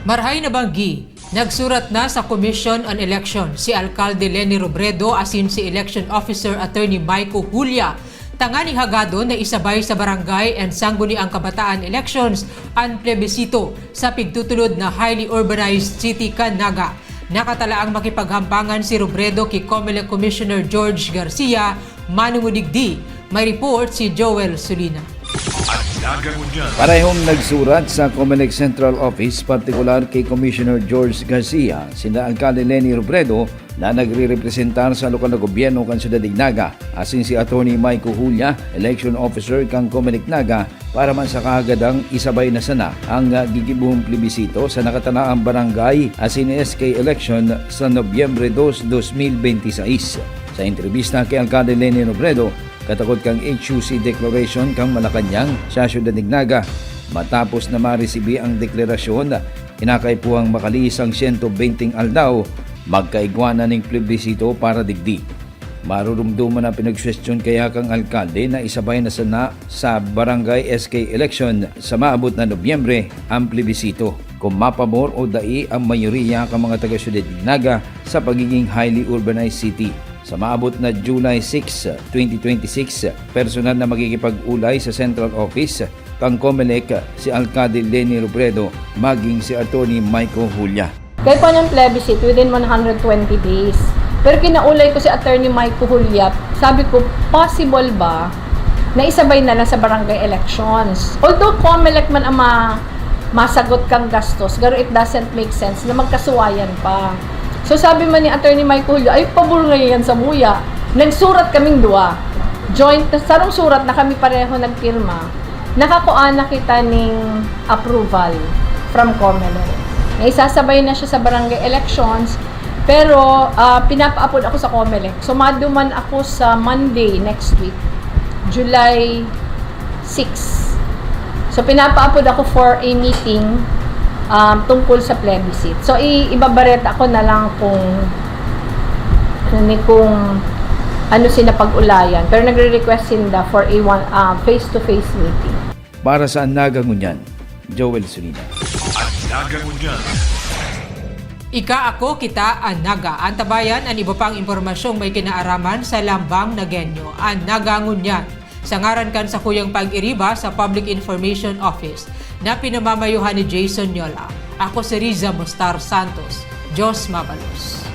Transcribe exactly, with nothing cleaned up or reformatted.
Marahay na banggi, nagsurat na sa Commission on Election si Alkalde Leni Robredo asin si Election Officer Attorney Maiko Julia tanganing hagadon na isabay sa barangay and sangguniang kabataan elections an plebisito sa pigtutulod na highly urbanized city kan Naga. Nakatalaang makipaghampangan si Robredo ki Comelec Commissioner George Garcia manungo digdi. May report si Joel Sulina. Parehong nagsurat sa Comelec Central Office, partikular kay Commissioner George Garcia, sinda Alkalde Leni Robredo na nagrerepresentar sa lokal na gobyerno kan Syudad nin Naga, asin si Attorney Maiko Julia, election officer kan Comelec Naga, para man sa kahagadang isabay na sana ang gigibohong plebisito sa nakatalaang barangay asin S K election sa Nobyembre dos, dos mil benti sais. Sa entrebista ki Alkalde Leni Robredo, katakod kan H U C declaration kan Malacañang sa Syudad nin Naga, matapos na maresibi ang deklarasyon, kinakaipuhang makalihis an siyento benteng aldaw, magkaigwa na nin plebisito para digdi. Marurumduman na pinagsuwestiyon kaya kan alkalde na isabay na sana sa barangay S K election sa maabot na Nobyembre an plebisito, kung mapabor o dai ang mayoriya kan mga taga-Syudad nin Naga sa pagiging highly urbanized city. Sa maabot na July six, twenty twenty-six, personal na makikipag-olay sa Central Office kan Comelec si Alkalde Leni Robredo maging si Attorney Maiko Julia. Kaipuhan an plebiscite within one hundred twenty days. Pero kinaulay ko si Attorney Maiko Julia, sabi ko, possible ba na isabay na lang sa barangay elections? Although Comelec man ang ma- masagot kang gastos, garo it doesn't make sense na magkasuwayan pa. So sabi man ni Attorney Maiko Julia, ay pabor ngayon yan sa muya. Nagsurat kaming duwa. Joint, sarong surat na kami pareho nagpirma. Nakakua na kita ning approval from Comelec. Na isasabay na siya sa barangay elections, pero ah, pinapaapod ako sa Comelec. So maduman ako sa Monday next week, July six. So pinapaapod ako for a meeting um, tungkol sa plebiscite. So i- ibabareta ko na lang kung ano ni kung ano sila pag-ulayan. Pero nagre-request sinda for a one uh, face-to-face meeting. Para sa An Naga Ngunyan, Joel Sulina. An Naga Ngunyan. Ika, ako, kita, an Naga. Antabayan an iba pang impormasyong may kinaaraman sa Lambang Nagenyo, an Naga Ngunyan. Sa ngaran kan sakuyang pag-iriba sa Public Information Office na pinamamayohan ni Jason Yola, ako si Riza Mostar Santos. Diyos mabalos.